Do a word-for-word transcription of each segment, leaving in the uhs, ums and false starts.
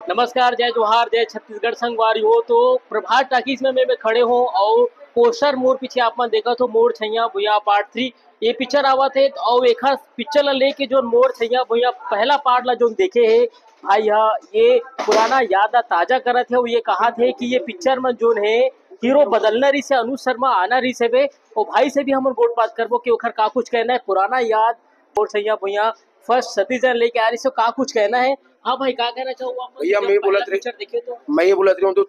नमस्कार, जय जोहार, जय छत्तीसगढ़ संगवारी हो। तो प्रभात टाकीज में मैं, मैं खड़े हों अउ पोस्टर मोर पीछे आप मन देखत हो, मोर छैया भुइयां पार्ट थ्री, ये पिक्चर आवत हे। अउ एखर पिक्चर ला लेके जोन मोर छैया भुइयां पहला पार्ट ला जोन देखे हे भाई ह, ये पुराना याद ला ताजा करत हे। अउ ये कहत हे कि ये पिक्चर में जोन हे हीरो बदलना रहिस हे, अनुज शर्मा आना रहिस हे। अउ भाई से भी हमन गोठ बात करबो कि ओखर का कुछ कहना हे, पुराना याद मोर छैया भुइयां फर्स्ट छत्तीसगढ़ लेके आ रहिस हे, का कुछ कहना हे। हाँ भाई, का कहना चाहो आप? भैया, मैं बोलत रहे, पिक्चर देखे तो मैं ये बोलत रहे हूँ तो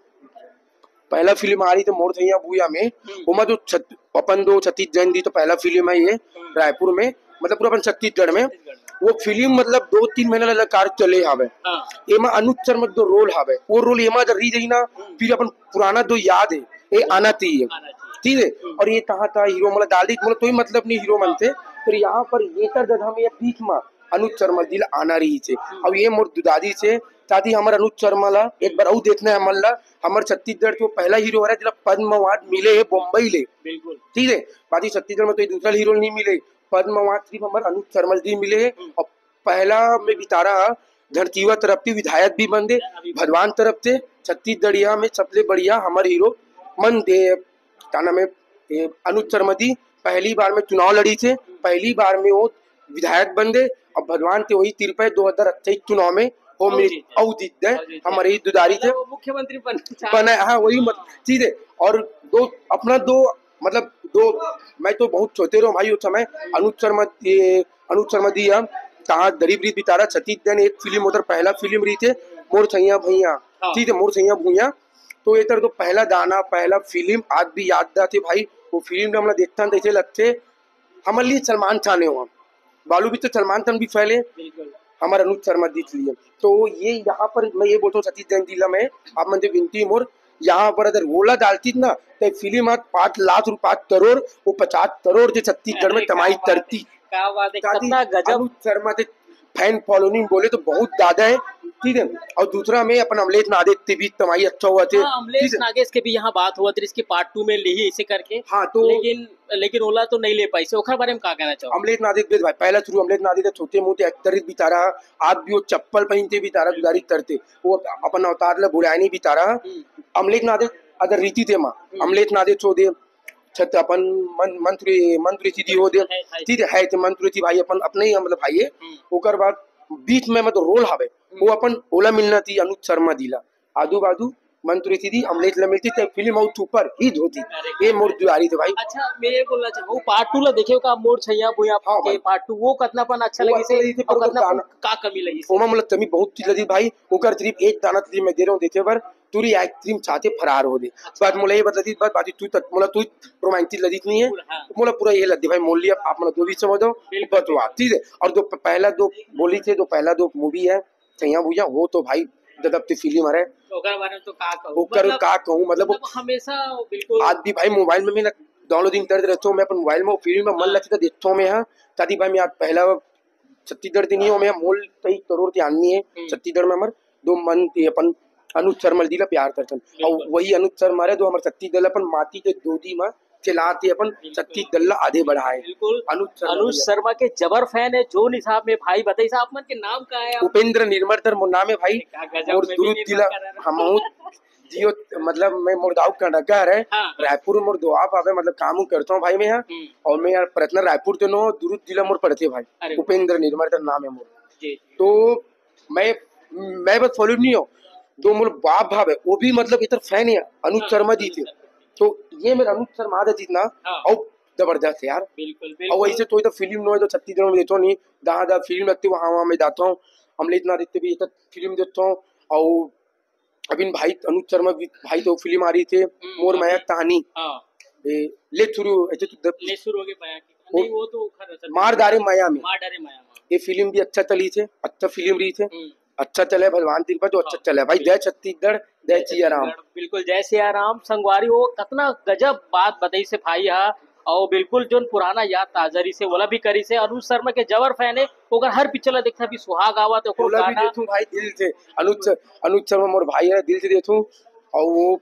पहला फिल्म आ रही थी मोर छैया भुइयां में, हम्म। ओमा जो छत-, अपन दो छत्तीस जैन दी तो पहला फिल्म है ये हम्म। रायपुर में, मतलब पूरा अपन छत्तीसगढ़ में। छत्तीसगढ़ में। वो फिल्म मतलब दो तीन महीना लगातार चले हवे। हाँ। एमा अनुज शर्मा जो रोल हवे, वो रोल एमा जब रही जाही ना, हम्म। फिर अपन पुराना जो याद है, ये आना चाहिए। आना चाहिए। ठीक है? हम्म। और ये कहाँ था हीरो मतलब डाल दी, मतलब कोई मतलब नहीं हीरो मन से, फिर यहाँ पर ये कर जगह में ये बीच में अनुज शर्मा जी ला आना रहिस हे। हम्म। अब ये मोर दुदारी से, चाहती हमर अनुज शर्मा ला एक बार अउ देखना हे हमन ला। हमर छत्तीसगढ़ के वो पहला हीरो हरे, जेला पद्म अवार्ड मिले हे बम्बई ले। बिल्कुल। ठीक है, बाकी छत्तीसगढ़ में तो ये दूसरा हीरो नहीं मिले, पद्म अवार्ड सिर्फ हमर अनुज शर्मा जी मिले हे। हम्म। और पहला में बितारा धरतीवा तरफ के विधायक भी बन दे, हाँ, अभी भगवान तरफ से छत्तीसगढ़िया में सबले बढ़िया हमर हीरो मन दे। का नाम है, ए, अनुज शर्मा जी पहली बार में चुनाव लड़ी थे, पहली बार में वो विधायक बन दे। अब भगवान के वही कृपा है, दो हज़ार अट्ठाईस चुनाव में वो अउ मेरे जीत जाए। अउ जीत जाए, अउ जीत जाए। हमारे ही दुदारी थे। मतलब वो मुख्यमंत्री बन बना, हाँ, वही मत-, चीज है। और दो, अपना दो, मतलब दो, मैं तो बहुत छोटे रहो भाई उस समय, अनुज शर्मा, ये अनुज शर्मा जी हम कहाँ गरीब रीत बितारा छत्तीस दिन एक फिल्म उधर पहला फिल्म रही थे मोर छैया भुइयां, हाँ। ठीक है, मोर छैया भुइयां। तो ये तर तो पहला दाना, पहला फिल्म आज भी याद आथे भाई। वो फिल्म में हमला देखथन तैसे लगथे हमर लिए सलमान खान हे वहाँ। बालू भी तो सलमान खान भी फैले, बिल्कुल। हमारा अनुज शर्मा जीत लिए। तो ये यहाँ पर मैं ये बोलता हूँ सतीश जैन जिला में आप मन से विनती मोर, यहाँ पर अगर ओला डालती ना तो फिल्म आज पाँच लाख रुपये, पाँच करोड़, वो पचास करोड़ के छत्तीसगढ़ में अरे, कमाई क्या बात है, करती। क्या बात है, चाहती कितना गजब। अनुज शर्मा के फैन फॉलोइंग बोले तो बहुत ज्यादा है, ठीक है। और दूसरा में अपन अमलेश नागेश के भी कमाई अच्छा हुआ थे, हाँ, अमलेश ठीक है। नागेश के भी यहाँ बात हुआ था, इसकी पार्ट टू में ली ही इसे करके। हाँ, तो लेकिन, लेकिन ओला तो नहीं ले पाई, से ओखर बारे में का कहना चाहो? अमलेश नागेश देख भाई, पहला शुरू अमलेश नागेश के छोटे मोटे एक्टर बितारा, आज भी वो चप्पल पहनते बितारा, गुजारी करते, वो अपन अवतार ला बुलाए नहीं बितारा। हम्म। अमलेश नागेश अगर रीति थे माँ, हम्म। अमलेश नागेश छोड़ दे, छत अपन मन-, मंत्री, मंत्री जी हो दे, है, है। ठीक है, है तो मंत्री जी भाई अपन अपने ही मतलब भाई है। हम्म। ओकर बाद बीच में मतलब रोल हवे, हम्म। वो अपन ओला मिलना थी अनुज शर्मा जी ला, आदू बादू मंत्री जी दी अमलेश ला मिलती तो फिल्म और सुपर हिट होती। अरे, ये मोर दुआरी थे भाई। अच्छा, मैं ये बोलना चाहूँ, पार्ट टू ला देखे का मोर छैया भुइयां हाँ के भाई। पार्ट टू, वो कितना अपन अच्छा वो लगी अच्छा से, लगी थी, और पर कितना गाना का कमी लगी से? ओमा मतलब कमी बहुत चीज लगी भाई, ओकर सिर्फ एक दाना चीज मैं दे रहा हूँ देखे बर, तूरी आइसक्रीम चाहते फरार हो दे। अच्छा। बात मोला ये बता दी, बात, बात तू तक मोला तू रोमांटिक लगी नहीं है। हाँ। मोला पूरा ये लग दी भाई, मोल लिया आप मतलब दो भी समझ दो, बिल्कुल। बतवा, ठीक है। और दो प-, पहला दो बोली थे, दो पहला दो मूवी है, छैया भुइयां, वो तो भाई गजब की फिल्म हरे। ओकर बारे में तो का कहूँ? ओकर मतलब, का कहूँ, मतलब, मतलब, हमेशा बिल्कुल आज भी भाई मोबाइल में भी ना डाउनलोडिंग कर रहता हूँ मैं अपन मोबाइल में, फिल्म में मन हाँ। लगता देखता हूँ मैं, हाँ, शादी भाई मैं आज पहला छत्तीसगढ़ के नहीं हो, मैं मोल कई करोड़ के आदमी है हम्म। छत्तीसगढ़ में हमर दो मन के अपन अनुज शर्मा जी ला प्यार करथन। बिल्कुल। और वही अनुज शर्मा रे जो हमर छत्तीसगढ़ ला अपन माटी के गोदी में खिलाते अपन बिल्कुल। छत्तीसगढ़ ला आगे बढ़ाए। बिल्कुल। अनुज शर्मा अनुज भैया। शर्मा के जबर फैन है, जोन हिसाब में भाई बताई साहब मन के नाम का है आप? उपेंद्र निर्मलधर मोर नाम है भाई। क्या गजब और में भी दुरुद निर्मल दिला का नाम। हम बहुत जियो, मतलब मैं मोर गाँव का नगर है, हाँ। रायपुर मोर दोआब आवे, मतलब काम करता हूँ भाई मैं यहाँ। हम्म। और मैं यार प्रयत्न रायपुर के नो, दुरुद जिला मोर पड़ते भाई। अरे वाह। उपेंद्र निर्मलधर नाम है मोर। जी। तो मैं, मैं बस फॉलो नहीं हो, जो मोर बाप भाव है, वो भी मतलब इतर फैन है अनुज हाँ, शर्मा जी थे। अनुज शर्मा। तो ये मेरा अनुज शर्मा था जितना, हाँ। और जबरदस्त है यार। बिल्कुल, और बिल्कुल। वैसे तो इधर फिल्म नो है तो छत्तीसगढ़ में देखो नहीं, जहाँ जहाँ फिल्म लगती है वहाँ वहाँ मैं जाता हूँ। अमलेश नाथ इतने भी इधर फिल्म देखता हूँ। और अभी भाई अनुज शर्मा भी, भाई तो फिल्म आ रही थी, हम्म, मोर अभी। माया कहानी। हाँ। ए, ले शुरू, ऐसे तो दब- ले शुरू हो गए माया की। वो नहीं, वो तो खर-, मार डारे माया में। मार डारे माया में। ये फिल्म भी अच्छा चली थे, अच्छा फिल्म रही थे। हम्म। अच्छा चले भगवान कृपा तो अच्छा हाँ। चले भाई। जय छत्तीसगढ़, जय सिया राम। बिल्कुल, जय सिया राम। संगवारी हो, कितना गजब बात बताई से भाई हा। और बिल्कुल जोन पुराना याद ताजा रही से, ओला भी करी से। अनुज शर्मा के जबर फैन है, ओकर हर पिक्चर ला देखता भी सुहाग आवत है, ओकर ओला भी गाना। देखूं भाई दिल से। अनुज, अनुज शर्मा मोर भाई है, दिल से देखूं। और वो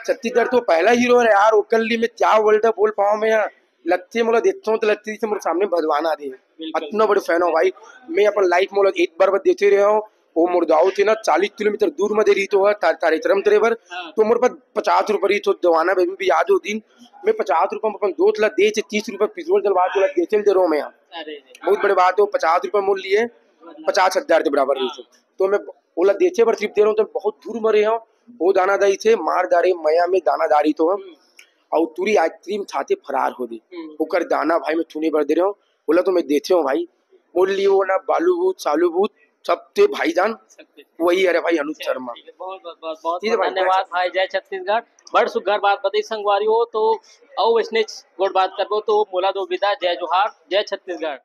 छत्तीसगढ़ तो पहला हीरो है यार, ओकर लिए मैं क्या वर्ल्ड बोल पाऊँ मैं यार। लगती है मोला देखता हूँ तो लगती है मोर सामने भगवान आ रही है। बिल्कुल। इतना बड़े फैन हो भाई, मैं अपन लाइफ मोला एक बार बस देते रहे हूँ। वो मोर दाऊ थे ना, चालीस किलोमीटर दूर में दे रही तो है, तार-, तारे तरम तेरे बर। हाँ। तो मोर पास पचास रुपये रही तो दवाना, मैं भी याद हो दिन, मैं पचास रुपये में अपन दोस्त ला दे चे, तीस रुपये पेट्रोल डलवा के ओला दे चल दे रहा हूँ मैं यहाँ। अरे, अरे। बहुत बड़े बात है, वो पचास रुपये मोल लिए, पचास हजार के बराबर रही तो। तो मैं ओला देचे बर सिर्फ दे रहा हूँ, तो बहुत दूर में रहे हूँ। वो दाना दाई थे, मार डारे, मया में दाना डारी तो हम। हम्म। और तुरी आइसक्रीम खाते फरार हो दे। हम्म। ओकर दाना भाई मैं चुने बर दे रहे हूँ, ओला तो मैं देते हूँ भाई। मोर लिए वो ना बालू भूत, सालू भूत, सब थे भाईजान। सब थे। वही, अरे भाई, अनुज अच्छा, शर्मा। ठीक है, बहुत, बहुत, बहुत, ठीक है बहुत भाई, धन्यवाद जय भाई, जय छत्तीसगढ़। बड़ सुग्घर बात बताई संगवारी हो, तो आओ वैसने गोठ बात करबो, तो मोला दो विदा, जय जोहार, जय छत्तीसगढ़।